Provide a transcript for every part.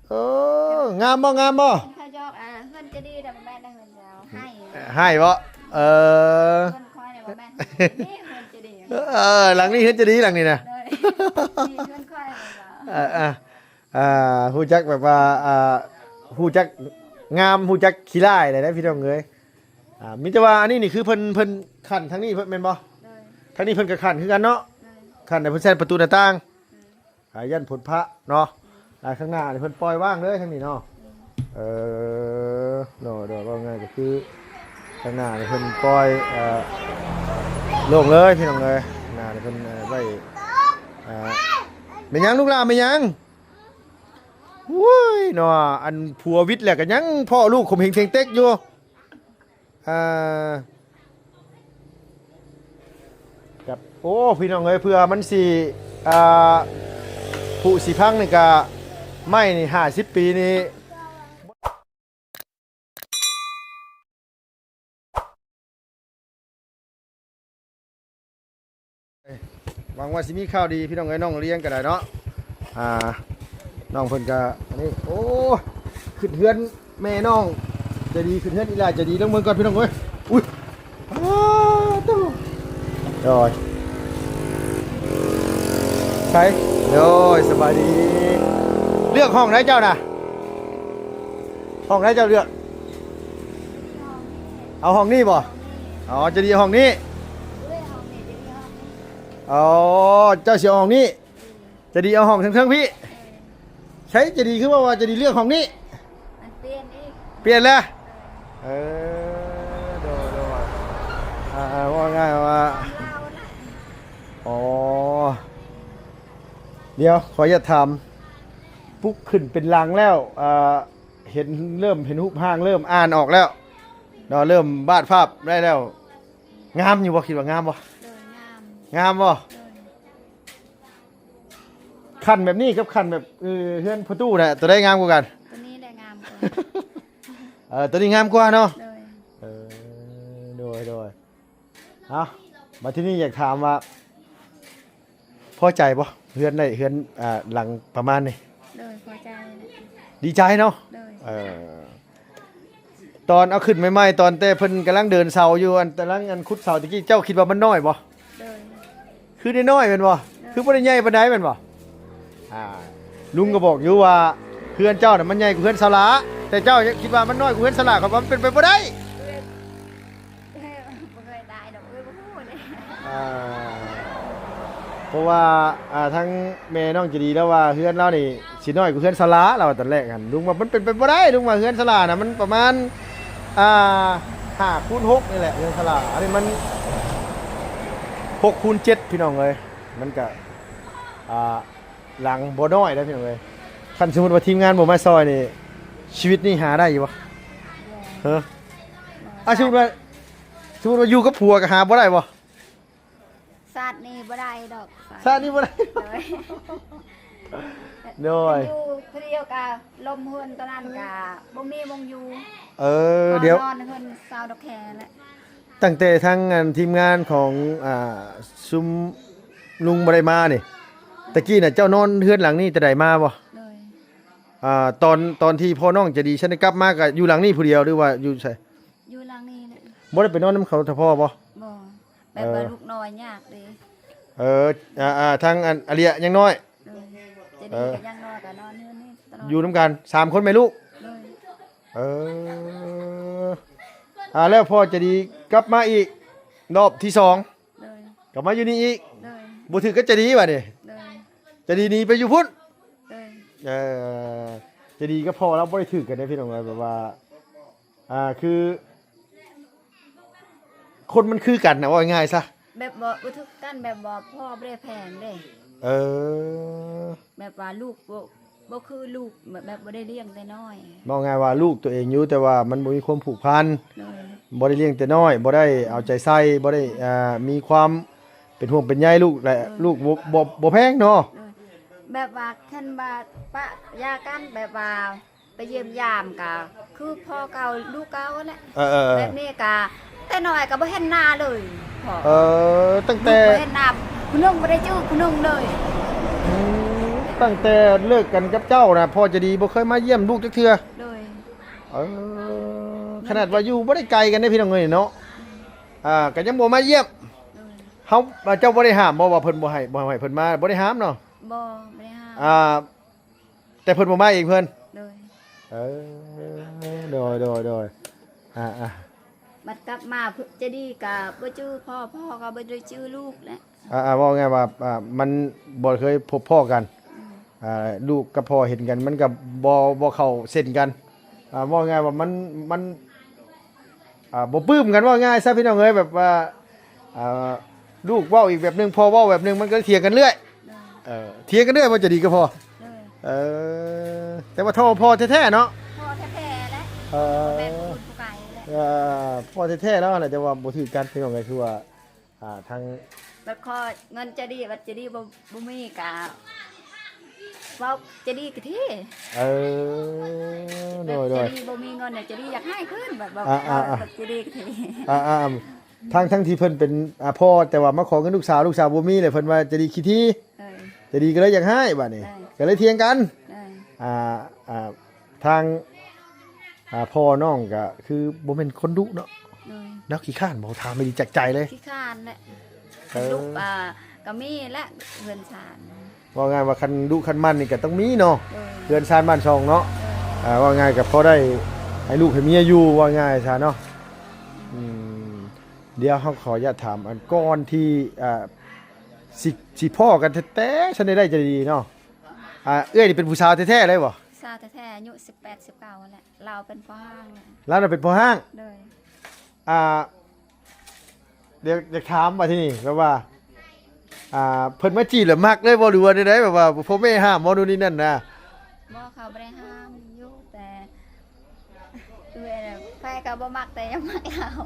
ໂອ້ ງາມບໍ່ ງາມບໍ່? ເຂົາຢອກ ອ່າ ເຮືອນຈະດີ ແຕ່ບໍ່ແມ່ນເຮືອນເຈົ້າ ໃຫ້ ໃຫ້ບໍ່? ເອີ ເຮືອນຂ້ອຍນີ້ບໍ່ແມ່ນ ນີ້ເຮືອນຈະດີ ເອີ ຫຼັງນີ້ເຮືອນຈະດີ ຫຼັງນີ້ນະ ໂດຍ ນີ້ເຮືອນຂ້ອຍ ເອີ ເອີ ອ່າ ຮູ້ຈັກແບບວ່າ ອ່າ ຮູ້ຈັກງາມ ຮູ້ຈັກຂີ້ຮ້າຍໄດ້ ພີ່ນ້ອງເອີຍ. ອ່າ ມີແຕ່ວ່າອັນນີ້ນີ້ຄືເພິ່ນ ເພິ່ນຂັ້ນທາງນີ້ເພິ່ນແມ່ນບໍ່? ໂດຍ ທາງນີ້ເພິ່ນກໍຂັ້ນຄືກັນເນາະ ໂດຍ ຂັ້ນໃຫ້ເພິ່ນໃສ່ປະຕູໜ້າຕ່າງ ໂດຍ ອ່າ ຢ້ານຝົນພະເນາະ ອ່າ ຂ້າງໜ້ານີ້ເພິ່ນປ່ອຍວ່າງເລີຍທາງນີ້ເນາະ ໂດຍ ເອີ ໂດຍ ໂດຍ ເວົ້າງ່າຍກໍຄືຂ້າງໜ້ານີ້ເພິ່ນປ່ອຍ ເອີ ໂລ່ງເລີຍ ພີ່ນ້ອງເອີຍ ໜ້ານີ້ເພິ່ນ ເອີ ໄວ້ ອ່າ ແມ່ນຫຍັງລູກຫຼ້າ ແມ່ນຫຍັງ? ໂອ້ຍເນາະ ອັນຜົວວິດແລ້ວກໍຍັງພໍ້ລູກຂົ່ມເຫັງເທັງເຕັກຢູ່ ອ່າ ກັບ ໂອ້ ພີ່ນ້ອງເອີຍ ເພື່ອມັນຊິ ອ່າ ຜຸຊິພັງນີ້ກະ ໄມ້ນີ້ຫ້າສິບປີນີ້ ຫວັງວ່າຊິມີຂ່າວດີພີ່ນ້ອງເອີຍ ນ້ອງລຽງກໍໄດ້ເນາະ ອ່າ ນ້ອງເພິ່ນກໍ ອັນນີ້ ໂອ້ ຂຶ້ນເຮືອນແມ່ນ້ອງໃຈດີ ຂຶ້ນເຮືອນອີ່ຫຼ້າໃຈດີ ລອງເບິ່ງກ່ອນພີ່ນ້ອງເອີຍ ອຸ້ຍ ອ້າວ ໂດຍ ໃສ ໂດຍ ສະບາຍດີ ເລືອກຫ້ອງໃດເຈົ້ານະ ຫ້ອງໃດເຈົ້າເລືອກ? ເອົາຫ້ອງນີ້ບໍ່? ອໍ ຈະດີເອົາຫ້ອງນີ້ ເອີ ຫ້ອງນີ້ຈະດີ ຫ້ອງນີ້ ອໍ ເຈົ້າຊິເອົາຫ້ອງນີ້ ຈະດີເອົາຫ້ອງເທິງໆ ພີ້ ເອີ ໃສ ຈະດີຄືເວົ້າວ່າຈະດີເລືອກຫ້ອງນີ້ ມັນປ່ຽນອີກ ປ່ຽນແລ້ວ ເອີ ໂດຍ ໂດຍ ອ່າ ເວົ້າງ່າຍວ່າ ອໍ ດຽວ ຂໍອະນຸຍາດຖາມ ປຸກຂຶ້ນເປັນຫຼັງແລ້ວ ອ່າ ເຫັນ ເລີ່ມເຫັນຮູບຮ່າງ ເລີ່ມອ່ານອອກແລ້ວເນາະ ເລີ່ມວາດພາບໄດ້ແລ້ວ ງາມຢູ່ບໍ່? ຄິດວ່າງາມບໍ່? ໂດຍ ງາມ ງາມບໍ່? ໂດຍ ຂັ້ນແບບນີ້ກັບຂັ້ນແບບ ເອີ ເຮືອນພໍ່ຕູ້ນະ ໂຕໃດງາມກວ່າກັນ? ໂຕນີ້ແຫຼະງາມກວ່າ ເອີ ໂຕນີ້ງາມກວ່າເນາະ ໂດຍ ເອີ ໂດຍ ໂດຍ ເອົ້າ ບັດທີນີ້ຢາກຖາມວ່າ ພໍໃຈບໍ່ ເຮືອນໄດ້ ເຮືອນ ອ່າ ຫຼັງປະມານນີ້? ໂດຍ ພໍໃຈ ດີໃຈເນາະ ໂດຍ ເອີ ຕອນເອົາຂຶ້ນໃໝ່ໆ ຕອນແຕ່ເພິ່ນກຳລັງເດີນເສົາຢູ່ ອັນກຳລັງ ອັນ ຂຸດເສົາຕະກີ້ ເຈົ້າຄິດວ່າມັນນ້ອຍບໍ່? ໂດຍ ຄືໄດ້ນ້ອຍແມ່ນບໍ່? ໂດຍ ຄືບໍ່ໄດ້ໃຫຍ່ປານໃດແມ່ນບໍ່? ອ່າ ລຸງກໍບອກຢູ່ວ່າ ເຮືອນເຈົ້ານະມັນໃຫຍ່ກວ່າເຮືອນສາລາ ແຕ່ເຈົ້າຄິດວ່າມັນນ້ອຍກວ່າເຮືອນສາລາ ຂ້ອຍວ່າມັນເປັນໄປບໍ່ໄດ້ ບໍ່ເຄີຍໄດ້ດອກ ເອີຍ ບໍ່ຮູ້ເດ້ ອ່າ ເພາະວ່າ ອ່າ ທາງແມ່ນ້ອງໃຈດີລາວວ່າເຮືອນລາວນີ້ຊິນ້ອຍກວ່າເຮືອນສາລາ ລາວວ່າຕອນແລກຫັ້ນ ລຸງວ່າມັນເປັນໄປບໍ່ໄດ້ ລຸງວ່າເຮືອນສາລານະມັນປະມານ ອ່າ ຫ້າຄູນຫົກນີ້ແຫຼະ ເຮືອນສາລາ ອັນນີ້ມັນຫົກຄູນເຈັດ ພີ່ນ້ອງເອີຍ ມັນກະ ອ່າ ຫຼັງບໍ່ນ້ອຍເດ້ພີ່ນ້ອງເອີຍ ຄັນສົມມຸດວ່າທີມງານບໍ່ມາຊ່ອຍນີ້ ຊີວິດນີ້ຫາໄດ້ຢູ່ບໍ່? ເຮີ ອ່າ ສົມມຸດວ່າ ສົມມຸດວ່າຢູ່ກັບຜົວກໍຫາບໍ່ໄດ້ບໍ່? ຊາດນີ້ບໍ່ໄດ້ດອກ ຊາດນີ້ບໍ່ໄດ້ ໂດຍ ໂດຍ ຢູ່ຜູ້ດຽວກະລົມເຮືອນຕອນນັ້ນກະບໍ່ມີໝ່ອງຢູ່ ເອີ ເອີ ດຽວ ນອນເຮືອນຊາວດອກແຄແຫຼະ ຕັ້ງແຕ່ທາງ ອັນ ທີມງານຂອງ ອ່າ ຊຸມລຸງບໍ່ໄດ້ມານີ້ ຕະກີ້ນະເຈົ້ານອນເຮືອນຫຼັງນີ້ແຕ່ໃດມາບໍ່? ໂດຍ ອ່າ ຕອນ ຕອນທີ່ພໍ່ນ້ອງໃຈດີຊັ້ນໄດ້ກັບມາກະຢູ່ຫຼັງນີ້ຜູ້ດຽວ ຫຼືວ່າຢູ່ໃສ? ຢູ່ຫຼັງນີ້ແຫຼະ ບໍ່ໄດ້ໄປນອນນຳເຂົາເທື່ອພໍບໍ່? ບໍ່ ແບບວ່າ ເອີ ລູກນ້ອຍຍາກເດ້ ເອີ ອ່າ ອ່າ ທາງ ອັນ ອາເລຍຍັງນ້ອຍ ໂດຍ ຈະດີ ເອີ ກໍຍັງນ້ອຍກໍນອນຢູ່ນີ້ຕະຫຼອດ ຢູ່ນຳກັນສາມຄົນແມ່ລູກ ໂດຍ ເອີ ອ່າ ແລ້ວພໍ່ໃຈດີກັບມາອີກ ລອບທີສອງ ໂດຍ ກໍມາຢູ່ນີ້ອີກ ໂດຍ ບໍ່ຖືກກັບໃຈດີບາດນີ້ ໂດຍ ໃຈດີໜີໄປຢູ່ພຸ້ນ ໂດຍ ເອີ ໃຈດີກັບພໍ່ລາວບໍ່ໄດ້ຖືກກັນເດ້ພີ່ນ້ອງເອີຍ ແບບວ່າ ອ່າ ຄື ຄົນມັນຄືກັນນະ ເວົ້າງ່າຍໆຊະ ແບບບໍ່ ບໍ່ຖືກກັນ ແບບວ່າພໍ່ບໍ່ໄດ້ແພງເດ້ ເອີ ແບບວ່າລູກບໍ່ ບໍ່ຄືລູກ ແບບ ແບບບໍ່ໄດ້ລ້ຽງແຕ່ນ້ອຍ ເວົ້າງ່າຍວ່າລູກຕົວເອງຢູ່ ແຕ່ວ່າມັນບໍ່ມີຄວາມຜູກພັນ ໂດຍ ບໍ່ໄດ້ລ້ຽງແຕ່ນ້ອຍ ບໍ່ໄດ້ເອົາໃຈໃສ່ ບໍ່ໄດ້ ອ່າ ມີຄວາມເປັນຫ່ວງເປັນໃຍລູກ ແລະ ໂດຍ ລູກບໍ່ ບໍ່ ບໍ່ແພງເນາະ ໂດຍ ແບບວ່າຄັນວ່າປະຢາກັນ ແບບວ່າ ໄປຢ້ຽມຢາມກະຄືພໍ່ເກົ່າລູກເກົ່າຫັ້ນແຫຼະ ເອີ ເອີ ເອີ ແບບນີ້ກະແຕ່ນ້ອຍກະບໍ່ເຫັນໜ້າເລີຍພໍ່ ເອີ ຕັ້ງແຕ່ ລູກບໍ່ເຫັນໜ້າ ຜູ້ໜຶ່ງບໍ່ໄດ້ຈື່ຜູ້ໜຶ່ງເລີຍ ອືມ ຕັ້ງແຕ່ເລີກກັນກັບເຈົ້ານະ ພໍ່ໃຈດີບໍ່ເຄີຍມາຢ້ຽມລູກຈັກເທື່ອ. ໂດຍ. ເອີ ຂະໜາດວ່າຢູ່ບໍ່ໄດ້ໄກກັນເດ້ພີ່ນ້ອງເອີຍເນາະ. ອ່າ ກໍຍັງບໍ່ມາຢ້ຽມ. ໂດຍ. ເຮົາ ເຈົ້າບໍ່ໄດ້ຫ້າມບໍ່ວ່າເພິ່ນບໍ່ໃຫ້ ບໍ່ໃຫ້ເພິ່ນມາ? ບໍ່ໄດ້ຫ້າມເນາະ. ບໍ່ ບໍ່ໄດ້ຫ້າມ. ອ່າ ແຕ່ເພິ່ນບໍ່ມາເອງເພິ່ນ. ໂດຍ. ເອີ ໂດຍ ໂດຍ ໂດຍ. ອ່າ ອ່າ ບັດກັບມາ ໃຈດີກໍບໍ່ຈື່ພໍ່ ພໍ່ກໍບໍ່ໄດ້ຈື່ລູກແຫຼະ. ອ່າ ອ່າ ເວົ້າງ່າຍວ່າ ອ່າ ມັນບໍ່ເຄີຍພົບພໍ້ກັນ. ອືມ. ອ່າ ລູກກັບພໍ່ເຫັນກັນ ມັນກໍບໍ່ ບໍ່ເຂົ້າເສັ້ນກັນ. ອ່າ ເວົ້າງ່າຍວ່າມັນ ມັນ ອ່າ ບໍ່ປຶ້ມກັນ ເວົ້າງ່າຍຊະພີ່ນ້ອງເອີຍ. ແບບວ່າ ອ່າ ລູກເວົ້າອີກແບບໜຶ່ງ ພໍ່ເວົ້າແບບໜຶ່ງ ມັນກໍເຖຽງກັນເລື້ອຍ. ໂດຍ. ເອີ ຖຽງກັນເລື້ອຍບໍ່ ໃຈດີກັບພໍ່? ໂດຍ. ເອີ ແຕ່ວ່າເທົ່າພໍ່ແທ້ໆເນາະ? ພໍ່ແທ້ໆແຫຼະ. ເອີ ບໍ່ແມ່ນຜູ້ອື່ນຜູ້ໄກແຫຼະ. ເອີ ພໍ່ແທ້ໆແລ້ວແຫຼະ ແຕ່ວ່າບໍ່ຖືກກັນ ພີ່ນ້ອງເອີຍ. ຄືວ່າ ອ່າ ທາງ ບັດຂໍເງິນໃຈດີ ບັດໃຈດີບໍ່ ບໍ່ມີກະເວົ້າໃຈດີກະທີ. ເອີ ໂດຍໆ ໃຈດີບໍ່ມີເງິນ ໃຈດີຢາກໃຫ້ຄືນ ແບບ ອ່າໆ ເວົ້າໃຈດີກະທີ. ອ່າໆ ທັງ ທັງທີ່ເພິ່ນເປັນ ອ່າ ພໍ່ ແຕ່ວ່າມາຂໍເງິນລູກສາວ ລູກສາວບໍ່ມີ ແລ້ວເພິ່ນວ່າໃຈດີຂີ້ຖີ່. ເອີ ໃຈດີກໍເລີຍຢາກໃຫ້ບາດນີ້. ເອີ ກໍເລີຍຖຽງກັນ. ເອີ ອ່າ ອ່າ ທາງ ອ່າ ພໍ່ນ້ອງກໍຄືບໍ່ແມ່ນຄົນດຸເນາະ. ໂດຍ. ແລ້ວຂີ້ຄ້ານບໍ່? ຖາມອີ່ຫຼີຈາກໃຈເລີຍ. ຂີ້ຄ້ານແຫຼະ. ເອີ ລູກ ອ່າ ກໍມີແຫຼະເຮືອນຊານ. ເວົ້າງ່າຍວ່າຄັນດຸຄັນໝັ່ນນີ້ກໍຕ້ອງມີເນາະ. ໂດຍ. ເຮືອນຊານບ້ານຊ່ອງເນາະ. ໂດຍ. ອ່າ ເວົ້າງ່າຍກໍພໍໄດ້ໃຫ້ລູກໃຫ້ເມຍຢູ່ ເວົ້າງ່າຍຊະເນາະ. ອືມ ດຽວເຮົາຂໍອະນຸຍາດຖາມ ອັນກ່ອນທີ່ ອ່າ ຊິ ຊິພໍ້ກັນແທ້ໆ ຊັ້ນໄດ້ໃຈດີເນາະ. ອ່າ ເອື້ອຍນີ້ເປັນຜູ້ສາວແທ້ໆເລີຍບໍ່? ສາວແທ້ໆ ອາຍຸສິບແປດ ສິບເກົ້າແຫຼະ. ລາວເປັນພໍ່ຮ້າງແຫຼະ. ລາວນະເປັນພໍ່ຮ້າງ? ໂດຍ. ອ່າ ດຽວຢາກຖາມບາດທີນີ້ ແບບວ່າ ອ່າ ເພິ່ນມາຈີບແລ້ວມັກເລີຍບໍ່ ຫຼືວ່າແນວໃດ? ແບບວ່າພໍ່ແມ່ຫ້າມບໍ່ ໂນ່ນນີ້ນັ້ນນະ? ບໍ່ ເຂົາບໍ່ໄດ້ຫ້າມຢູ່ ແຕ່ ເອື້ອຍນະ ໃຜກໍບໍ່ມັກ ແຕ່ຢາກມັກລາວ.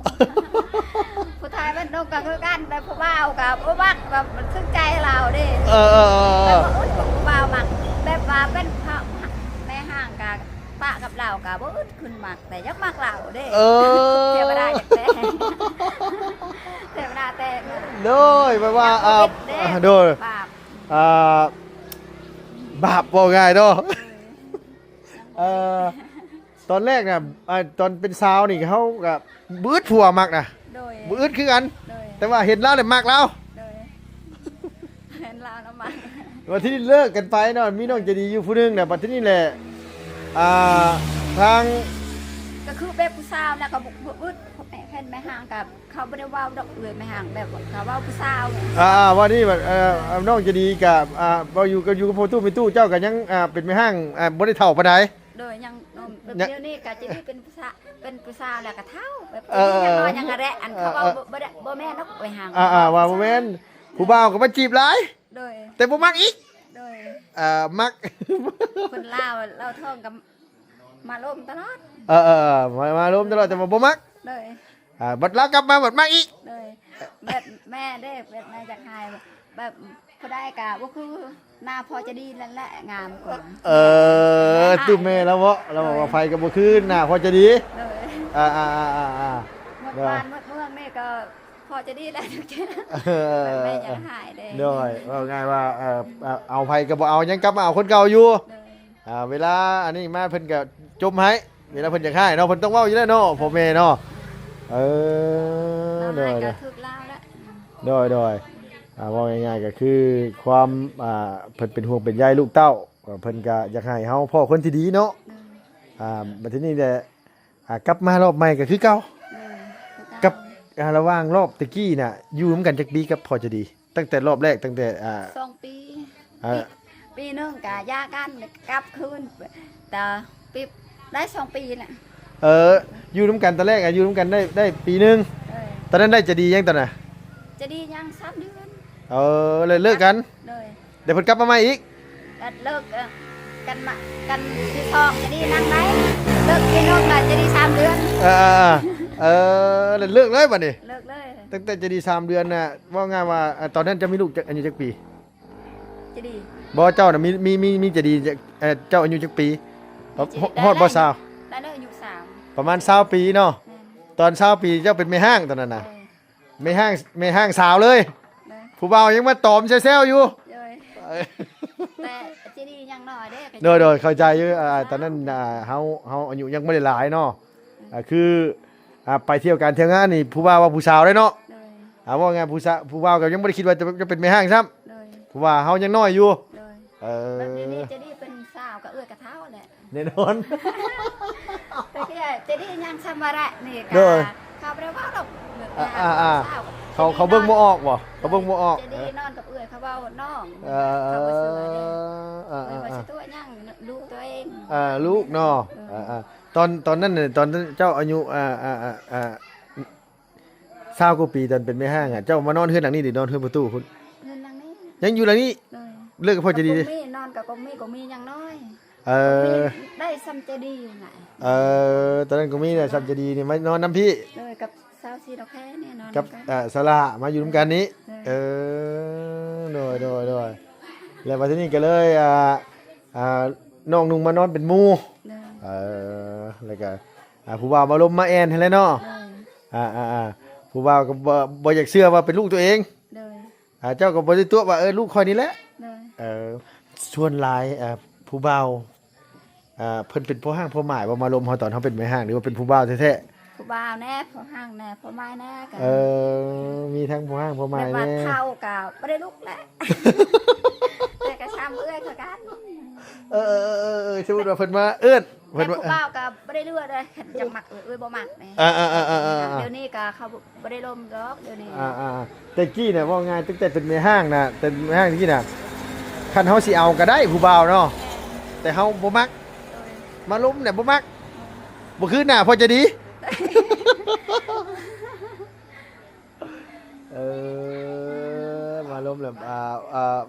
ຜູ້ໄທບ້ານດົງກໍຄືກັນ ແບບຜູ້ບ່າວກໍບໍ່ມັກ ແບບມັນຖືກໃຈລາວເດ້. ເອີ ເອີ ເອີ ແບບວ່າ ໂອ້ຍ ຜູ້ບ່າວມັກ ແບບວ່າເປັນພະ ແມ່ຮ້າງກໍປະກັບລາວກໍບໍ່ອຶດຂຶ້ນມັກ ແຕ່ຢາກມັກລາວເດ້. ເອີ ເທວະດາຢາກແຕ່ງ ເທວະດາແຕ່ງ. ໂດຍ ແບບວ່າ ຢາກ ອ່າ ໂຄວິດເດ້ ໂດຍ ບາບ ອ່າ ບາບ ເວົ້າງ່າຍເນາະ. ເອີ ເອີ ຕອນແລກນະ ອ່າ ຕອນເປັນສາວນີ້ເຮົາກໍບໍ່ອຶດຜົວມັກນະ. ໂດຍ. ບໍ່ອຶດຄືກັນ. ໂດຍ. ແຕ່ວ່າເຫັນລາວແລ້ວມັກລາວ. ໂດຍ. ເຫັນລາວແລ້ວມັກ. ບັດທີນີ້ເລີກກັນໄປເນາະ ມີນ້ອງໃຈດີຢູ່ຜູ້ໜຶ່ງນະ ບັດທີນີ້ແຫຼະ ອ່າ ທາງ ກໍຄືແບບຜູ້ສາວນະ ກໍບໍ່ ບໍ່ອຶດ ເຫັນແມ່ຮ້າງກັບ ເຂົາບໍ່ໄດ້ເວົ້າດອກ ເອື້ອຍແມ່ຮ້າງ ແບບວ່າເຂົາເວົ້າຜູ້ສາວ. ອ່າ ວ່ານີ້ ເອີ ນ້ອງໃຈດີກະ ອ່າ ເວົ້າຢູ່ກັບ ຢູ່ກັບພໍ່ຕູ້ແມ່ຕູ້ ເຈົ້າກໍຍັງ ອ່າ ເປັນແມ່ຮ້າງ ອ່າ ບໍ່ໄດ້ເຖົ້າປານໃດ. ໂດຍ ຍັງໜຸ່ມ ແບບ ຍັງ ດຽວນີ້ກໍຈະໄດ້ເປັນຜູ້ສາວ ເປັນຜູ້ສາວແລ້ວກໍເຖົ້າ ແບບ ເອີ ຍັງນ້ອຍ ຍັງອະແລະ ອັນ ເອີ ເຂົາເວົ້າ ເອີ ບໍ່ ບໍ່ໄດ້ ບໍ່ແມ່ນດອກ ເອື້ອຍຮ້າງ ອ່າ ວ່າບໍ່ແມ່ນ ຜູ້ບ່າວກໍມາຈີບຫຼາຍ. ໂດຍ. ແຕ່ບໍ່ມັກອີກ. ໂດຍ. ເອີ ມັກ ຄົນລາວ ລາວທ້ອງກໍມາລົມຕະຫຼອດ. ເອີໆໆ ມາ ມາລົມຕະຫຼອດ ແຕ່ວ່າບໍ່ມັກ. ໂດຍ. ອ່າ ບັດລາວກັບມາບັດມັກອີກ. ໂດຍ. ແບບແມ່ເດ້ ແບບແມ່ຢາກໃຫ້ ແບບຜູ້ໃດກໍບໍ່ຄືໜ້າພໍ່ໃຈດີນັ້ນແຫຼະ ງາມກວ່າ. ເອີ ແມ່ຮ້າງ ຕູ້ແມ່ລາວເວາະ ລາວບອກວ່າ ໂດຍ ໃຜກໍບໍ່ຄືໜ້າພໍ່ໃຈດີ. ໂດຍ. ອ່າໆໆໆໆ ໝົດ ໂດຍ ບ້ານໝົດເມືອງນີ້ກໍ ພໍຈະດີແລ້ວ. ເອີ ແມ່ຢາກໃຫ້ເດ້. ໂດຍ ເວົ້າງ່າຍວ່າ ເອີ ເອົາໃຜກໍບໍ່ເອົາ ຍັງກັບມາເອົາຄົນເກົ່າຢູ່. ໂດຍ. ອ່າ ເວລາອັນນີ້ມາເພິ່ນກໍຈົ່ມໃຫ້ ເວລາເພິ່ນຢາກໃຫ້ເນາະ ເພິ່ນຕ້ອງເວົ້າຢູ່ແລ້ວເນາະ ພໍ່ແມ່ເນາະ. ເອີ ໂດຍ ກໍຖືກລາວແລ້ວ. ໂດຍ ໂດຍ. ອ່າ ເວົ້າງ່າຍໆກໍຄືຄວາມ ອ່າ ເພິ່ນເປັນຫ່ວງເປັນໃຍລູກເຕົ້າ ເພິ່ນກໍຢາກໃຫ້ເຮົາພໍ້ຄົນທີ່ດີເນາະ. ໂດຍ. ອ່າ ບັດທີນີ້ແຫຼະ ອ່າ ກັບມາລອບໃໝ່ກໍຄືເກົ່າ. ໂດຍ ຄືເກົ່າ. ກັບ ອ່າ ລະຫວ່າງລອບແຕ່ກີ້ນະ ຢູ່ນຳກັນຈັກປີກັບພໍ່ໃຈດີ? ຕັ້ງແຕ່ລອບແລກ ຕັ້ງແຕ່ ອ່າ ສອງປີ. ອ່າ ປີ ປີໜຶ່ງກໍຢ່າກັນ ກັບຄືນ ແຕ່ປີ ໄດ້ສອງປີແຫຼະ. ເອີ ຢູ່ນຳກັນຕອນແລກ ອ່າ ຢູ່ນຳກັນໄດ້ ໄດ້ປີໜຶ່ງ. ໂດຍ. ຕອນນັ້ນໄດ້ໃຈດີຍັງຕອນນະ? ໃຈດີຍັງສາມເດືອນ. ເອີ ແລ້ວເລີກກັນ. ໂດຍ. ແລ້ວເພິ່ນກັບມາໃໝ່ອີກ ກໍເລີກ ເອີ ກັນມາ ກັນທີສອງ ຈະດີນັ່ງໄດ້ ເລີກທີໜຶ່ງ ກໍຈະດີສາມເດືອນ. ເອີ ເອີ ເອີ ແລ້ວເລີກເລີຍບັດນີ້. ເລີກເລີຍ. ຕັ້ງແຕ່ຈະດີສາມເດືອນນະ ເວົ້າງ່າຍວ່າ ອາ ຕອນນັ້ນເຈົ້າມີລູກຈັກ ອາຍຸຈັກປີ? ຈະດີ ບໍ່ ເຈົ້ານະ ມີ ມີ ມີ ມີຈະດີ ເອີ ເຈົ້າອາຍຸຈັກປີ? ມີຈະດີ ຮອດບໍ່ຊາວ? ໄດ້ແລ້ວ ອາຍຸຊາວ ປະມານຊາວປີເນາະ. ແມ່ນ. ຕອນຊາວປີເຈົ້າເປັນແມ່ຮ້າງຕອນນັ້ນນະ. ເອີ. ແມ່ຮ້າງ ແມ່ຮ້າງສາວເລີຍ. ໂດຍ. ຜູ້ບ່າວຍັງມາຕອມແຊວໆຢູ່. ໂດຍ. ເອີ ແຕ່ ຈະດີຍັງນ້ອຍເດ້ ໂດຍ ໂດຍ ເຂົ້າໃຈຢູ່. ອ່າ ຕອນນັ້ນ ອ່າ ເຮົາ ເຮົາອາຍຸຍັງບໍ່ໄດ້ຫຼາຍເນາະ. ອ່າ ຄື ອ່າ ໄປທ່ຽວການທ່ຽວງານນີ້ ຜູ້ບ່າວວ່າຜູ້ສາວເດ້ເນາະ. ໂດຍ ອ່າ ເວົ້າງ່າຍ ຜູ້ສາ ຜູ້ບ່າວກໍຍັງບໍ່ໄດ້ຄິດວ່າຈະ ຈະເປັນແມ່ຮ້າງຊ້ຳ. ໂດຍ ເພາະວ່າເຮົາຍັງນ້ອຍຢູ່. ໂດຍ ເອີ ແບບນີ້ຈະດີເປັນສາວກໍເອື້ອຍກໍເຖົ້າແຫຼະ. ແນ່ນອນ. ແຕ່ທີ່ຈະດີຍັງຊ່ຳວ່າແຫຼະນີ້ ໂດຍ ກໍເຂົາບໍ່ໄດ້ເວົ້າດອກ. ອ່າ ອ່າ ອ່າ ສາວ ເຂົາ ເຂົາເບິ່ງບໍ່ອອກບໍ່? ເຂົາເບິ່ງບໍ່ອອກ. ຈະດີນອນກັບເອື້ອຍ ເຂົາເວົ້ານ້ອງ ເອີ ເຂົາບໍ່ເຊື່ອເດ້. ເອີ ເອີ ເອີ ວ່າຊິຕົວະຫຍັງລູກຕົວເອງ. ອ່າ ລູກເນາະ. ເອີ ອ່າ ອ່າ ຕອນ ຕອນນັ້ນ ຕອນເຈົ້າອາຍຸ ອ່າ ອ່າ ອ່າ ອ່າ ຊາວກວ່າປີ ຕອນເປັນແມ່ຮ້າງອະ ເຈົ້າມານອນເຮືອນຫຼັງນີ້ ຫຼື ນອນເຮືອນພໍ່ຕູ້ພຸ້ນ? ເຮືອນຫຼັງນີ້ ຍັງຢູ່ຫຼັງນີ້. ໂດຍ ເລີກກັບພໍ່ຈະດີເດ້. ກໍມີ ນອນກໍ ກໍມີ ກໍມີຍັງນ້ອຍ. ເອີ ກໍມີໄດ້ຊ່ຳຈະດີນະ. ເອີ ຕອນນັ້ນກໍມີໄດ້ຊ່ຳຈະດີນີ້ ມານອນນຳພີ່. ໂດຍ ກັບສາວສີດອກແຄນີ້ ນອນກັບ ນຳກັນ ເອີ ສາລາ ມາຢູ່ນຳກັນນີ້. ໂດຍ ເອີ ໂດຍ ໂດຍ ໂດຍ. ແລ້ວບັດທີນີ້ກໍເລີຍ ອ່າ ອ່າ ນ້ອງນຸ່ງມານອນເປັນໝູ່. ໂດຍ ເອີ ແລ້ວກໍ ອ່າ ຜູ້ບ່າວມາລົມມາແອ່ນຫັ້ນແຫຼະເນາະ. ໂດຍ ອ່າ ອ່າ ອ່າ ຜູ້ບ່າວກໍບໍ່ ບໍ່ຢາກເຊື່ອວ່າເປັນລູກຕົວເອງ. ໂດຍ ອ່າ ເຈົ້າກໍບໍ່ໄດ້ຕົວະວ່າ ເອີ ລູກຂ້ອຍນີ້ແຫຼະ. ໂດຍ ເອີ ສ່ວນຫຼາຍ ອ່າ ຜູ້ບ່າວ ອ່າ ເພິ່ນເປັນພໍ່ຮ້າງພໍ່ໝ້າຍບໍ່ ມາລົມເຮົາຕອນເຮົາເປັນແມ່ຮ້າງ ຫຼືວ່າເປັນຜູ້ບ່າວແທ້ໆ? ຜູ້ບ່າວແດ່ ພໍ່ຮ້າງແດ່ ພໍ່ໝ້າຍແດ່ກໍ ເອີ ມີທັງພໍ່ຮ້າງພໍ່ໝ້າຍແດ່. ແບບວ່າເຖົ້າກໍບໍ່ໄດ້ລຸກແຫຼະ ແຕ່ກໍຊ່ຳເອື້ອຍຄືກັນ. ເອີ ເອີ ເອີ ເອີ ສົມມຸດວ່າເພິ່ນມາເອີ້ນ ເພິ່ນວ່າ ແຕ່ຜູ້ບ່າວກໍບໍ່ໄດ້ເລືອກເດ້ ຄັນຈັກມັກເອື້ອຍ ເອື້ອຍບໍ່ມັກແດ່. ອ່າ ອ່າ ດຽວນີ້ກໍເຂົາບໍ່ໄດ້ລົມດອກ ດຽວນີ້. ອ່າ ອ່າ ແຕ່ກີ້ນະ ເວົ້າງ່າຍ ຕັ້ງແຕ່ເປັນແມ່ຮ້າງນະ ເປັນແມ່ຮ້າງຕະກີ້ນະ ຄັນເຮົາຊິເອົາກໍໄດ້ຜູ້ບ່າວເນາະ. ແມ່ນ ແຕ່ເຮົາບໍ່ມັກ. ໂດຍ ມາລົມແຫຼະບໍ່ມັກ. ບໍ່ຄືໜ້າພໍ່ຈະດີ. ເອີ ມາລົມແລ້ວ ອ່າ ອ່າ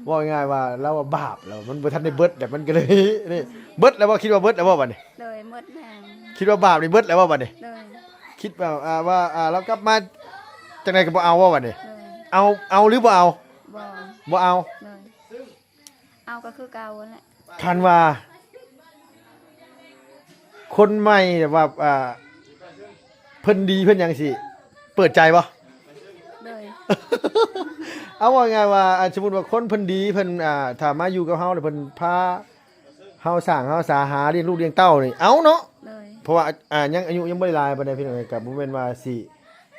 ເວົ້າງ່າຍໆວ່າລາວວ່າບາບແລ້ວ ມັນບໍ່ທັນໄດ້ເບິດແລ້ວ ມັນກໍເລີຍນີ້ ເບິດແລ້ວບໍ່? ຄິດວ່າເບິດແລ້ວບໍ່ບັດນີ້? ໂດຍ ໝົດແລ້ວ. ຄິດວ່າບາບນີ້ເບິດແລ້ວບໍ່ບັດນີ້? ໂດຍ ຄິດວ່າ ອ່າ ວ່າ ອ່າ ລາວກັບມາຈັ່ງໃດກໍບໍ່ເອົາບໍ່ບັດນີ້? ໂດຍ ເອົາ ເອົາຫຼືບໍ່ເອົາ? ບໍ່ ບໍ່ເອົາ. ໂດຍ ເອົາກໍຄືເກົ່າຫັ້ນແຫຼະ. ຄັນວ່າຄົນໃໝ່ແບບວ່າ ອ່າ ເພິ່ນດີເພິ່ນຫຍັງຊິເປີດໃຈບໍ່? ໂດຍ ເອົາ ເວົ້າງ່າຍວ່າ ອ່າ ສົມມຸດວ່າຄົນເພິ່ນດີ ເພິ່ນ ອ່າ ຖ້າມາຢູ່ກັບເຮົາແລ້ວ ເພິ່ນພາເຮົາສ້າງເຮົາສາ ຫາລ້ຽງລູກລ້ຽງເຕົ້ານີ້ ເອົາເນາະ. ໂດຍ ເພາະວ່າ ອ່າ ຍັງອາຍຸຍັງບໍ່ໄດ້ຫຼາຍປານໃດພີ່ນ້ອງ ກໍບໍ່ແມ່ນວ່າຊິ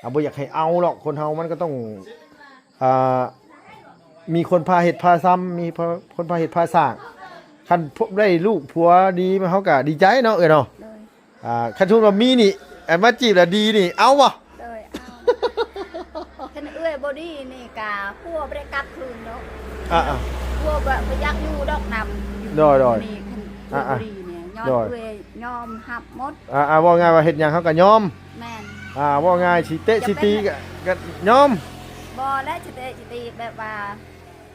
ອ່າ ບໍ່ຢາກໃຫ້ເອົາຫຼອກ. ຄົນເຮົາມັນກໍຕ້ອງ ອ່າ ມີຄົນພາເຮັດພາຊຳ ມີ ພ- ຄົນພາເຮັດພາສ້າງ. ຄັນໄດ້ລູກຜົວດີມາ ເຮົາກໍດີໃຈເນາະ ເອື້ອຍເນາະ. ໂດຍ ອ່າ ຄັນສົມມຸດວ່າມີນີ້ ອັນມາຈີບແລ້ວດີນີ້ ເອົາບໍ່? ໂດຍ ເອົາ. ຄັນເອື້ອຍບໍ່ດີນີ້ກະຜົວບໍ່ໄດ້ກັບຄືນດອກ. ອ່າໆ ຜົວບໍ່ ບໍ່ຢາກຢູ່ດອກນຳ. ໂດຍໆ ນີ້ຄັນເອື້ອຍບໍ່ດີນີ້ ຍ້ອນເອື້ອຍຍອມຮັບໝົດ. ອ່າໆ ເວົ້າງ່າຍວ່າເຮັດຫຍັງເຮົາກໍຍອມ. ແມ່ນ ອ່າ ເວົ້າງ່າຍ ຊິເຕະຊິຕີກໍ ກໍຍອມ. ບໍ່ແລ້ວ ຊິເຕະຊິຕີແບບວ່າ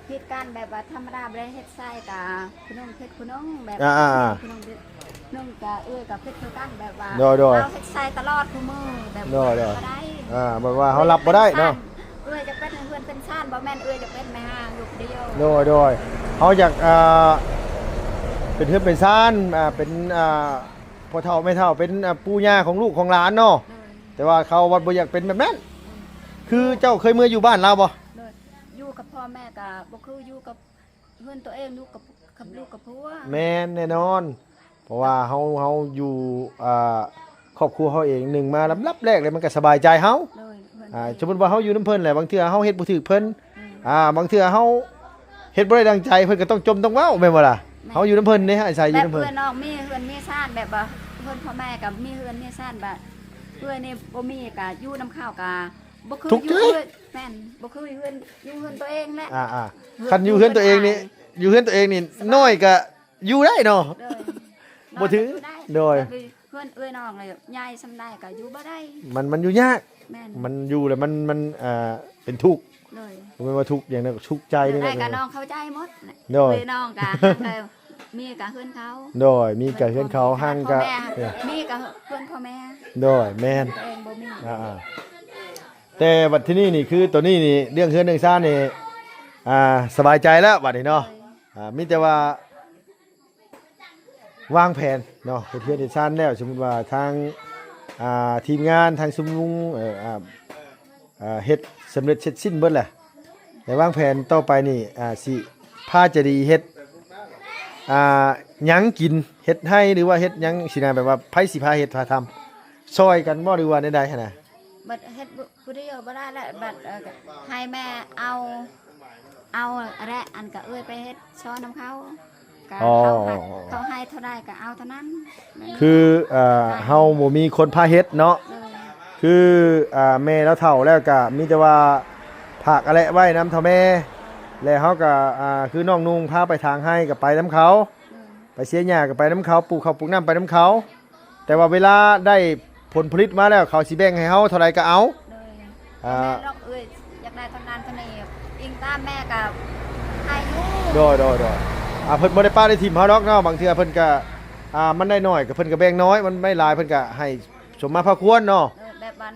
ເຮັດກັນແບບວ່າທຳມະດາ ບໍ່ໄດ້ເຮັດໃສ່ກະຜູ້ໜຶ່ງເຮັດຜູ້ໜຶ່ງ ແບບ ອ່າໆໆ ຜູ້ໜຶ່ງເຮັດຜູ້ໜຶ່ງກະເອື້ອຍກະເຮັດຄືກັນ ແບບວ່າ ໂດຍໆ ເຮົາເຮັດໃສ່ຕະຫຼອດຄູ່ມື້ ແບບ ໂດຍໆ ບໍ່ໄດ້. ອ່າ ແບບວ່າເຮົາຮັບບໍ່ໄດ້ເນາະ. ເອື້ອຍຈະເປັນເຮືອນເປັນຊານ ບໍ່ແມ່ນເອື້ອຍຈະເປັນແມ່ຮ້າງຢູ່ຜູ້ດຽວ. ໂດຍໆ ເຮົາຢາກ ອ່າ ເປັນເຮືອນເປັນຊານ ອ່າ ເປັນ ອ່າ ພໍ່ເຖົ້າແມ່ເຖົ້າ ເປັນ ອ່າ ປູ່ຍ່າຂອງລູກຂອງຫຼານເນາະ. ໂດຍ ແຕ່ວ່າເຂົາວັດບໍ່ຢາກເປັນແບບນັ້ນ. ອືມ ຄືເຈົ້າເຄີຍເມືອຢູ່ບ້ານລາວບໍ່? ໂດຍ ຢູ່ກັບພໍ່ແມ່ກະບໍ່ຄືຢູ່ກັບເຮືອນຕົວເອງ ຢູ່ກັບ ກັບລູກກັບຜົວ. ແມ່ນແນ່ນອນ ເພາະວ່າເຮົາ ເຮົາຢູ່ ອ່າ ຄອບຄົວເຮົາເອງ ໜຶ່ງມາລຳດັບແລກເລີຍ ມັນກໍສະບາຍໃຈເຮົາ. ໂດຍ ເຮືອນ ອ່າ ຕົວເອງ ສົມມຸດວ່າເຮົາຢູ່ນຳເພິ່ນແຫຼະ ບາງເທື່ອເຮົາເຮັດບໍ່ຖືກເພິ່ນ. ອືມ ອ່າ ບາງເທື່ອເຮົາເຮັດບໍ່ໄດ້ດັ່ງໃຈ ເພິ່ນກໍຕ້ອງຈົ່ມຕ້ອງເວົ້າ ແມ່ນບໍ່ລະ? ແມ່ນ ເຮົາຢູ່ນຳເພິ່ນເດ້ ອາໄສຢູ່ນຳເພິ່ນ. ແບບເອື້ອຍນ້ອງມີເຮືອນມີຊານ ແບບວ່າເຮືອນພໍ່ແມ່ກໍມີເຮືອນມີຊານ ບາດເອື້ອຍນີ້ບໍ່ມີ ກໍຢູ່ນຳເຂົາກໍ ບໍ່ຄືຢູ່ເຮືອນ ແມ່ນ ບໍ່ຄືຢູ່ເຮືອນ ຢູ່ເຮືອນຕົວເອງແຫຼະ. ອ່າໆ ເຮືອນ ຄັນຢູ່ເຮືອນຕົວເອງນີ້ ຢູ່ເຮືອນຕົວເອງນີ້ ສະບາຍ ນ້ອຍກະຢູ່ໄດ້ເນາະ. ໂດຍ ບໍ່ຖື ນ້ອຍກະຢູ່ໄດ້. ໂດຍ ແຕ່ເຮືອນເອື້ອຍນ້ອງນີ້ໃຫຍ່ສ່ຳໃດກະຢູ່ບໍ່ໄດ້ ມັນ ມັນຢູ່ຍາກ. ແມ່ນ ມັນຢູ່ແລ້ວມັນ ມັນ ອ່າ ເປັນທຸກ. ໂດຍ ບໍ່ແມ່ນວ່າທຸກຫຍັງນະ ທຸກໃຈນີ້ແຫຼະ. ແນວໃດກະນ້ອງເຂົ້າໃຈໝົດ. ໂດຍ ເອື້ອຍນ້ອງກະ ເອີ ມີກະເຮືອນເຂົາ. ໂດຍ ມີກະເຮືອນເຂົາ ຫ່າງກະ ມີກະເຮືອນພໍ່ແມ່. ໂດຍ ແມ່ນ ຕົວເອງບໍ່ມີ. ອ່າໆ ແຕ່ບັດທີນີ້ນີ້ ຄືໂຕນີ້ນີ້ ເລື່ອງເຮືອນເລື່ອງຊານນີ້ ອ່າ ສະບາຍໃຈແລ້ວບັດນີ້ເນາະ. ໂດຍ ອ່າ ມີແຕ່ວ່າວາງແຜນເນາະ ເຮັດເຮືອນເຮັດຊານແລ້ວ ສົມມຸດວ່າທາງ ອ່າ ທີມງານ ທາງຊຸມນຸມ ເອີ ອ່າ ອ່າ ເຮັດສຳເລັດເສັດສິ້ນເບິດແຫຼະ ແລະ ວາງແຜນຕໍ່ໄປນີ້ ອ່າ ຊິພາຈະດີເຮັດ ອ່າ ຫຍັງກິນ ເຮັດໄຮ່ ຫຼືວ່າເຮັດຫຍັງຊີ້ນະ ແບບວ່າໃຜຊິພາເຮັດພາທຳ ຊ່ອຍກັນບໍ່ ຫຼືວ່າແນວໃດຫັ້ນນະ? ບັດເຮັດຜູ້ດຽວບໍ່ໄດ້ແຫຼະ ບັດ ເອີ ໃຫ້ແມ່ເອົາ ເອົາແຫຼະ ອັນກະເອື້ອຍໄປເຮັດຊ່ອຍນຳເຂົາ ກະ ອໍ ເຂົາໃຫ້ ເຂົາໃຫ້ເທົ່າໃດກະເອົາເທົ່ານັ້ນ ຄື ເອີ ເຮົາບໍ່ມີຄົນພາເຮັດເນາະ ໂດຍ ຄື ອ່າ ແມ່ລາວເຖົ້າແລ້ວກະມີແຕ່ວ່າຝາກອາແລະໄວ້ນຳເຖົ້າແມ່ ແລະເຮົາກະ ອ່າ ຄືນ້ອງນຸ່ງພາໄປຖາງໄຮ່ກະໄປນຳເຂົາ ໂດຍ ໄປເສຍຫຍ້າກະໄປນຳເຂົາ ປູກເຂົ້າປູກນ້ຳໄປນຳເຂົາ ແຕ່ວ່າເວລາໄດ້ຜົນຜະລິດມາແລ້ວ ເຂົາຊິແບ່ງໃຫ້ເຮົາເທົ່າໃດກະເອົາ ໂດຍ ອ່າ ແມ່ນດອກເອື້ອຍ ຢາກໄດ້ເທົ່ານັ້ນເທົ່ານີ້ ອີງຕາມແມ່ກະໃຫ້ຢູ່ ໂດຍ ໂດຍ ໂດຍ ອ່າ ເພິ່ນບໍ່ໄດ້ປະໄດ້ຖິ້ມເຮົາດອກເນາະ ບາງເທື່ອເພິ່ນກະ ອ່າ ມັນໄດ້ໜ້ອຍກະເພິ່ນກະແບ່ງໜ້ອຍ ມັນໄດ້ຫຼາຍເພິ່ນກະໃຫ້ສົມມາພາຄວນເນາະ ໂດຍ ແບບວ່າ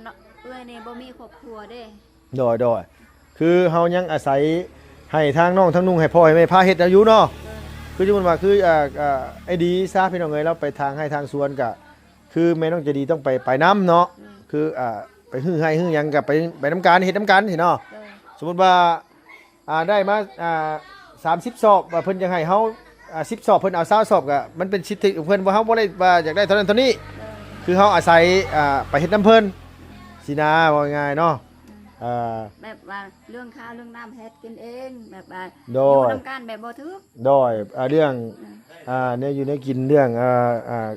ເອື້ອຍນີ້ບໍ່ມີຄອບຄົວເດ້ ໂດຍ ໂດຍ ຄືເຮົາຍັງອາໄສໃຫ້ທາງນ້ອງທາງນຸ່ງ ໃຫ້ພໍ່ໃຫ້ແມ່ພາເຮັດເອົາຢູ່ເນາະ ໂດຍ ຄືສົມມຸດວ່າ ຄື ອ່າ ອ່າ ອ້າຍດີຊະ ພີ່ນ້ອງເອີຍ ລາວໄປທາງໄຮ່ທາງສວນກະ ຄືແມ່ນ້ອງໃຈດີຕ້ອງໄປ ໄປນຳເນາະ ໂດຍ ຄື ອ່າ ໄປຮື້ໄຮ່ຮື້ຫຍັງກະໄປ ໄປນຳກັນ ເຮັດນຳກັນຊີ້ເນາະ ໂດຍ ສົມມຸດວ່າ ອ່າ ໄດ້ມາ ອ່າ ສາມສິບສອບ ວ່າເພິ່ນຢາກໃຫ້ເຮົາ ອ່າ ສິບສອບ ເພິ່ນເອົາຊາວສອບ ກະມັນເປັນສິດທິຂອງເພິ່ນ ວ່າເຮົາບໍ່ໄດ້ວ່າຢາກໄດ້ເທົ່ານັ້ນເທົ່ານີ້ ໂດຍ ຄືເຮົາອາໄສ ອ່າ ໄປເຮັດນຳເພິ່ນຊີ້ນະ ເວົ້າງ່າຍໆເນາະ ອືມ ເອີ ແບບວ່າເລື່ອງຂ້າວເລື່ອງນ້ຳເຮັດກິນເອງ ແບບວ່າ ໂດຍ ຢູ່ນຳກັນແບບບໍ່ຖືກ ໂດຍ ເອີ ເລື່ອງ ອືມ ອ່າ ແນວຢູ່ແນວກິນ ເລື່ອງ ເອີ ອ່າ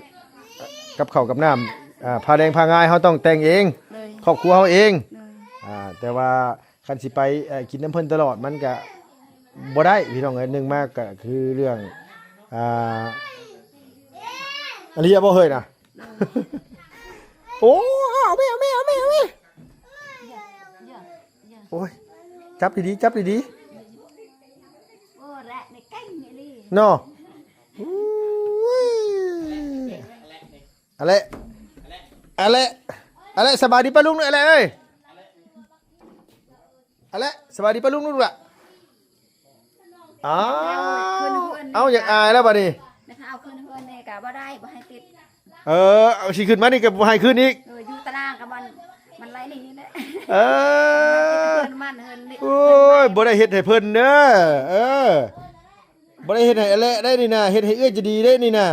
ກັບເຂົ້າກັບນ້ຳ ອ່າ ຜ້າແລງຜ້າງາຍເຮົາຕ້ອງແຕ່ງເອງ ໂດຍ ຄອບຄົວເຮົາເອງ ໂດຍ ອ່າ ແຕ່ວ່າຄັນຊິໄປ ເອີ ກິນນຳເພິ່ນຕະຫຼອດມັນກະບໍ່ໄດ້ ພີ່ນ້ອງເອີຍ ໜຶ່ງມາກະຄືເລື່ອງ ອ່າ ອາເລຍບໍ່ເຮີ້ຍນະ ໂດຍ ໂອ້ ເອົາແມ່ ເອົາແມ່ ເອົາແມ່ ເອົາແມ່ ໂອ້ຍ ຈັບດີໆ ຈັບດີໆ ໂອ້ ແລະໃນເກັ່ງອີ່ຫຼີ ເນາະ ໂອ້ຍ ອາແລະ ອາແລະ ອາແລະ ສະບາຍດີປ້າລຸງເດີ ອາແລະເອີຍ ອາແລະ ສະບາຍດີປ້າລຸງລູກຫຼ້າ ອ້າວ ເອົາ ຢາກອາຍແລ້ວບາດນີ້ ແມ່ເຖົ້າຂຶ້ນເຮືອນນີ້ກະບໍ່ໄດ້ ບໍ່ໃຫ້ຕິດ ເອີ ເອົາ ຊິຂຶ້ນມານີ້ກະບໍ່ໃຫ້ຂຶ້ນອີກ ເອີ ຢູ່ຕາລາງກະມັນ ມັນໄລ່ໜີແຫຼະ ເອີ ເຮືອນມັນ ເຮືອນນີ້ ໂອ້ຍ ບໍ່ໄດ້ເຮັດໃຫ້ເພິ່ນເດີ ເອີ ບໍ່ໄດ້ເຮັດໃຫ້ອາແລະໄດ້ນີ້ນະ ເຮັດໃຫ້ເອື້ອຍໃຈດີໄດ້ນີ້ນະ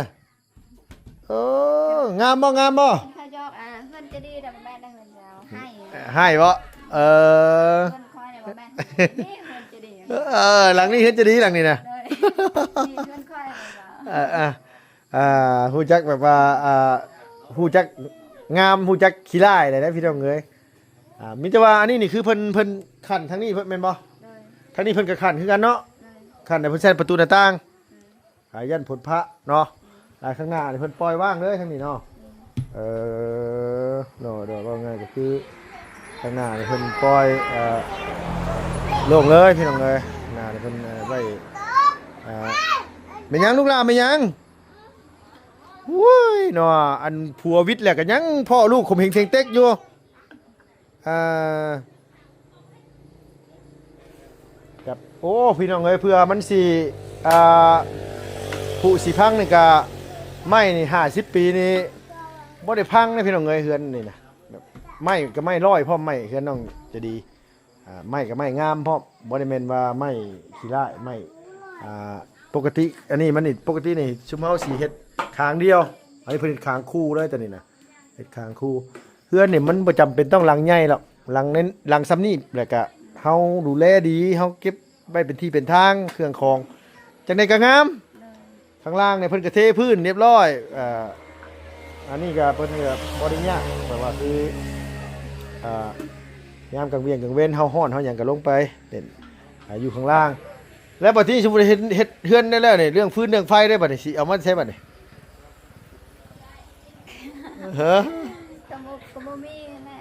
ໂອ້ ງາມບໍ່ ງາມບໍ່ ເຂົາຢອກ ອ່າ ເຮືອນຈະດີນະ ບໍ່ແມ່ນເຮືອນເຮົາ ໃຫ້ ໃຫ້ບໍ່ ເອີ ເຮືອນຂ້ອຍນະ ບໍ່ແມ່ນ ນີ້ເຮືອນຈະດີ ເອີ ຫຼັງນີ້ເຮືອນຈະດີ ຫຼັງນີ້ນະ ໂດຍ ນີ້ເຮືອນຂ້ອຍ ເອີ ອ່າ ຮູ້ຈັກແບບວ່າ ອ່າ ຮູ້ຈັກງາມ ຮູ້ຈັກຂີ້ຮ້າຍແຫຼະເດ້ ພີ່ນ້ອງເອີຍ ອ່າ ມີແຕ່ວ່າອັນນີ້ນີ້ຄືເພິ່ນ ເພິ່ນຂັ້ນທາງນີ້ແມ່ນບໍ່ ໂດຍ ທາງນີ້ເພິ່ນກະຂັ້ນຄືກັນເນາະ ໂດຍ ຂັ້ນໃຫ້ເພິ່ນໃສ່ປະຕູໜ້າຕ່າງ ໂດຍ ອ່າ ຢ້ານຝົນພະເນາະ ອ່າ ຂ້າງໜ້ານີ້ເພິ່ນປ່ອຍວ່າງເລີຍທາງນີ້ເນາະ ເອີ ໂດຍ ໂດຍ ເວົ້າງ່າຍກະຄືຂ້າງໜ້ານີ້ເພິ່ນປ່ອຍ ເອີ ໂລ່ງເລີຍພີ່ນ້ອງເອີຍ ໜ້ານີ້ເພິ່ນ ເອີ ໄວ້ ອ່າ ແມ່ນຫຍັງລູກຫຼ້າ ແມ່ນຫຍັງ ໂອ້ຍ ເນາະ ອັນຜົວວິດແລ້ວກະຍັງພໍ້ລູກຂົ່ມເຫງເສັງເຕັກຢູ່ ອ່າ ກັບ ໂອ້ ພີ່ນ້ອງເອີຍ ເພື່ອມັນຊິ ອ່າ ຜຸຊິພັງນີ້ກະ ໄມ້ນີ້ຫ້າສິບປີນີ້ບໍ່ໄດ້ພັງເດ້ ພີ່ນ້ອງເອີຍ ເຮືອນນີ້ນະ ແບບໄມ້ກະໄມ້ລອຍພ້ອມ ໄມ້ເຮືອນນ້ອງໃຈດີ ອ່າ ໄມ້ກະໄມ້ງາມພ້ອມ ບໍ່ໄດ້ແມ່ນວ່າໄມ້ຂີ້ຮ້າຍ ໄມ້ ອ່າ ປົກກະຕິ ອັນນີ້ມັນນີ້ ປົກກະຕິນີ້ຊຸມເຮົາຊິເຮັດຄາງດຽວ ອັນນີ້ເພິ່ນເຮັດຄາງຄູ່ເລີຍ ໂຕນີ້ນະ ເຮັດຄາງຄູ່ ເຮືອນນີ້ມັນບໍ່ຈຳເປັນຕ້ອງຫຼັງໃຫຍ່ດອກ ຫຼັງໃນ ຫຼັງຊ່ຳນີ້ ແລ້ວກະເຮົາດູແລດີ ເຮົາເກັບໄວ້ເປັນທີ່ເປັນທາງ ເຄື່ອງຂອງ ຈັ່ງໃດກະງາມ ຂ້າງລ່າງນີ້ເພິ່ນກະເທພື້ນຮຽບຮ້ອຍ ເອີ ອັນນີ້ກະເພິ່ນກະບໍ່ໄດ້ຍາກ ແບບວ່າຄື ເອີ ຍາມກາງວຽງກາງເວັນເຮົາຮ້ອນເຮົາຫຍັງກະລົງໄປເຫຼັ້ນ ອ່າ ຢູ່ຂ້າງລ່າງ ແລ້ວບາດນີ້ສົມມຸດເຮັດ ເຮັດເຮືອນໄດ້ແລ້ວນີ້ ເລື່ອງຟືນເລື່ອງໄຟເດ້ ບາດນີ້ຊິເອົາມາໃສບາດນີ້ ເຮີ ກະບໍ່ ກະບໍ່ມີແຫຼະ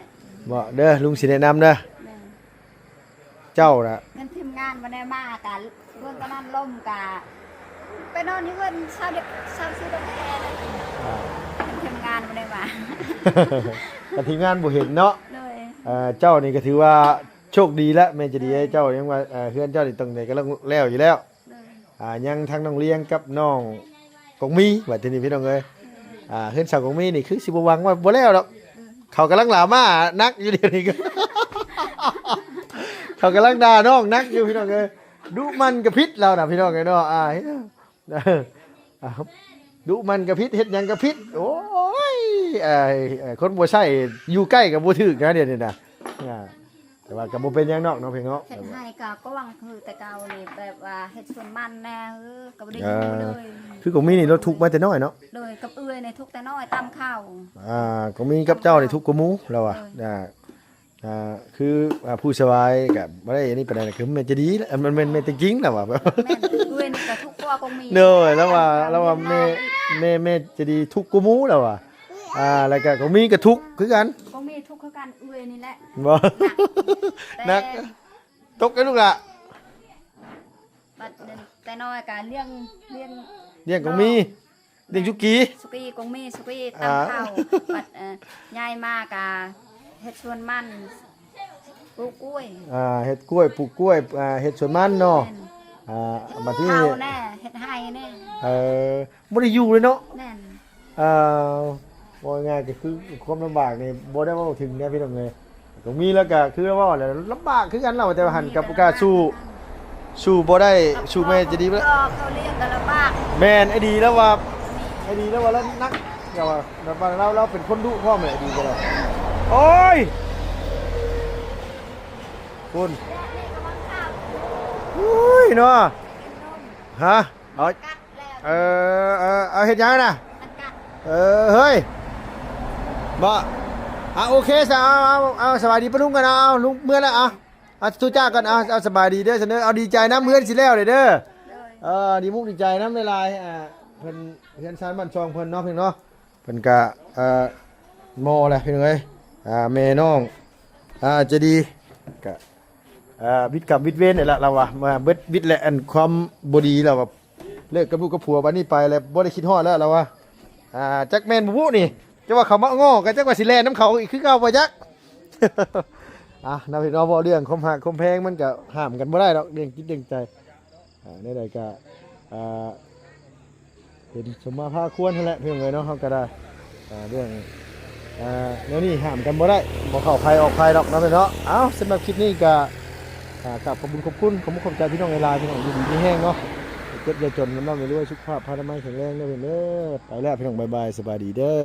ບໍ່ ເດີ ລຸງຊິແນະນຳເດີ ແມ່ນ ເຈົ້ານະ ຄັນທີມງານບໍ່ໄດ້ມາກະ ເຮືອນຕອນນັ້ນລົມກະ ໄປນອນຢູ່ເຮືອນຊາວເດັກ ຊາວສີ່ດອກແອນະ ອ່າ ຄັນທີມງານບໍ່ໄດ້ມາ ຄັນທີມງານບໍ່ເຫັນເນາະ ໂດຍ ເອີ ເຈົ້ານີ້ກະຖືວ່າໂຊກດີແລ້ວ ແມ່ນຈະດີ ໂດຍ ເຈົ້າຍັງວ່າ ເອີ ເຮືອນເຈົ້ານີ້ຕ້ອງໄດ້ກຳລັງແລ້ວຢູ່ແລ້ວ ໂດຍ ອ່າ ຍັງທັງນ້ອງລຽງກັບນ້ອງກອງມີ ບາດທີນີ້ພີ່ນ້ອງເອີຍ ອ່າ ເຮືອນສາວກອງມີນີ້ຄືຊິບໍ່ຫວັງວ່າບໍ່ແລ້ວດອກ ເຂົາກຳລັງດຣາມາໜັກຢູ່ດຽວນີ້ ເຂົາກຳລັງດ່ານ້ອງໜັກຢູ່ພີ່ນ້ອງເອີຍ ດຸໝັ່ນກະຜິດລາວນະພີ່ນ້ອງເອີຍເນາະ ອ່າ ອ້າວ ດຸໝັ່ນກໍຜິດ ເຮັດຫຍັງກໍຜິດ. ໂອ້ຍ ເອີ ເອີ ຄົນບໍ່ໃຊ້ຢູ່ໃກ້ກໍບໍ່ຖືກນະ ດຽວນີ້ນະ. ອ່າ ແຕ່ວ່າກໍບໍ່ເປັນຫຍັງດອກເນາະ ເພງເນາະ. ເຮັດໄຮ່ກໍກວ້າງຄືແຕ່ເກົ່ານີ້ ແບບວ່າເຮັດສວນມັນແດ່ ເອີ ກໍບໍ່ໄດ້ຢູ່ເລີຍ. ເອີ ຄືກອງມີນີ້ລາວທຸກມາແຕ່ນ້ອຍເນາະ. ໂດຍ ກັບເອື້ອຍນີ້ທຸກແຕ່ນ້ອຍ ຕຳເຂົ້າ. ອ່າ ກອງມີກັບເຈົ້ານີ້ທຸກກວ່າໝູ່ລາວວ່າ. ໂດຍ ອ່າ ອ່າ ຄື ອ່າ ຜູ້ສະບາຍກໍບໍ່ໄດ້ອັນນີ້ປານໃດ ຄືແມ່ໃຈດີ ແມ່ນ ແມ່ນ ແມ່ນແຕ່ຈິງລາວວ່າ. ແມ່ນ ເອື້ອຍນີ້ກໍທຸກກວ່າກອງມີ. ໂດຍ ລາວວ່າ ລາວວ່າແມ່ ແມ່ ແມ່ໃຈດີທຸກກວ່າໝູ່ລາວວ່າ. ອ່າ ແລ້ວກໍກອງມີກໍທຸກຄືກັນ. ກອງມີທຸກຄືກັນ ເອື້ອຍນີ້ແຫຼະ. ບໍ່ ໜັກ ແຕ່ ໜັກ ຕົກໃຫ້ລູກຫຼ້າ. ບັດນັ້ນແຕ່ນ້ອຍກໍລ້ຽງ ລ້ຽງ ລ້ຽງກອງມີ ລ້ຽງສຸກີ ສຸກີ ກອງມີ ສຸກີ ອ່າ ຕຳເຂົ້າ. ບັດ ເອີ ໃຫຍ່ມາກໍເຮັດສວນມັນ ປູກກ້ວຍ. ອ່າ ເຮັດກ້ວຍ ປູກກ້ວຍ ອ່າ ເຮັດສວນມັນເນາະ. ແມ່ນ ອ່າ ບັດນີ້ ເຂົ້າແດ່ ເຮັດໄຮ່ແດ່. ເອີ ບໍ່ໄດ້ຢູ່ເລີຍເນາະ. ແມ່ນ ອ່າ ເວົ້າງ່າຍໆກໍຄືຄວາມລຳບາກນີ້ບໍ່ໄດ້ເວົ້າເຖິງເດ້ພີ່ນ້ອງເອີຍ. ກໍມີ ແລ້ວກໍຄືເວົ້າແຫຼະ ລຳບາກຄືກັນລາວ ແຕ່ວ່າຫັ້ນກໍບໍ່ກ້າສູ້ ສູ້ບໍ່ໄດ້ ສູ້ແມ່ໃຈດີບໍ່ໄດ້. ເຂົາລ້ຽງກໍລຳບາກ. ແມ່ນ ໄອ້ດີລາວວ່າ ໄອ້ດີລາວວ່າລາວໜັກ ລາວວ່າ ລາວ ລາວເປັນຄົນດຸພ້ອມແຫຼະ ໄອ້ດີກໍໄດ້. ໂອ້ຍ ພຸ້ນ ໂອ້ຍເນາະ ຮະ ເອົາ ເອີ ເອີ ເອົາເຮັດຫຍັງນະ? ເອີ ເຮີ້ຍ ບໍ່ ອ່ະ ໂອເຄຊະ ເອົາ ເອົາ ເອົາ ສະບາຍດີປ້າລຸງກັນ ເອົາ ເອົາ ລຸງເມືອແລ້ວ ເອົາ ເອົາ ທຸຈາກກັນ ເອົາ ເອົາ ສະບາຍດີເດີຊັ້ນເດີ ເອົາ ດີໃຈນຳ ເຮືອນຊິແລ້ວແລ້ວເດີ. ໂດຍ ເອີ ດີມຸກດີໃຈນຳຫຼາຍໆ ອ່າ ເພິ່ນ ເຮືອນຊານບ້ານຊ່ອງເພິ່ນເນາະ ພີ່ນ້ອງເນາະ. ເພິ່ນກະ ເອີ ມໍແຫຼະພີ່ນ້ອງເອີຍ ອ່າ ແມ່ນ້ອງ ອ່າ ໃຈດີ ກະ ເອີ ວິດກຳວິດເວນນີ້ແຫຼະ ລາວວ່າ ມາເບິດວິດແຫຼະ ອັນຄວາມບໍ່ດີ ລາວວ່າ ເລີກກັບລູກກັບຜົວ ບາດນີ້ໄປແລ້ວບໍ່ໄດ້ຄິດຮອດແລ້ວ ລາວວ່າ. ອ່າ ຈັກແມ່ນບໍ່ບຸນີ້ ຈັກວ່າເຂົາມາງໍ້ ກໍຈັກວ່າຊິແລ່ນນຳເຂົາອີກຄືເກົ່າບໍ່ຈັກ. ອ່ະ ນຳພີ່ນ້ອງ ເວົ້າເລື່ອງຄວາມຮັກຄວາມແພງ ມັນກໍຫ້າມກັນບໍ່ໄດ້ດອກ ເລື່ອງຈິດເລື່ອງໃຈ. ອ່າ ແນວໃດກໍ ອ່າ ເປັນສົມມາພາຄວນຫັ້ນແຫຼະ ພີ່ນ້ອງເອີຍເນາະ. ເຮົາກໍໄດ້ ອ່າ ເລື່ອງ ອ່າ ແນວນີ້ຫ້າມກັນບໍ່ໄດ້ ບໍ່ເຂົ້າໃຜອອກໃຜດອກເນາະ ເນາະ. ເອົ້າ ສຳລັບຄລິບນີ້ກໍ ອ່າ ກາບຂອບບຸນຂອບຄຸນ ຂອບມຸກຂອບໃຈພີ່ນ້ອງຫຼາຍໆ ພີ່ນ້ອງຢູ່ດີມີແຮງເນາະ ເຈັບຢ່າຈົນ ລຳລວຍ ສຸຂະພາບພານາໄມແຂງແຮງເດີ ເດີ. ໄປແລ້ວພີ່ນ້ອງ ບາຍບາຍ ສະບາຍດີເດີ.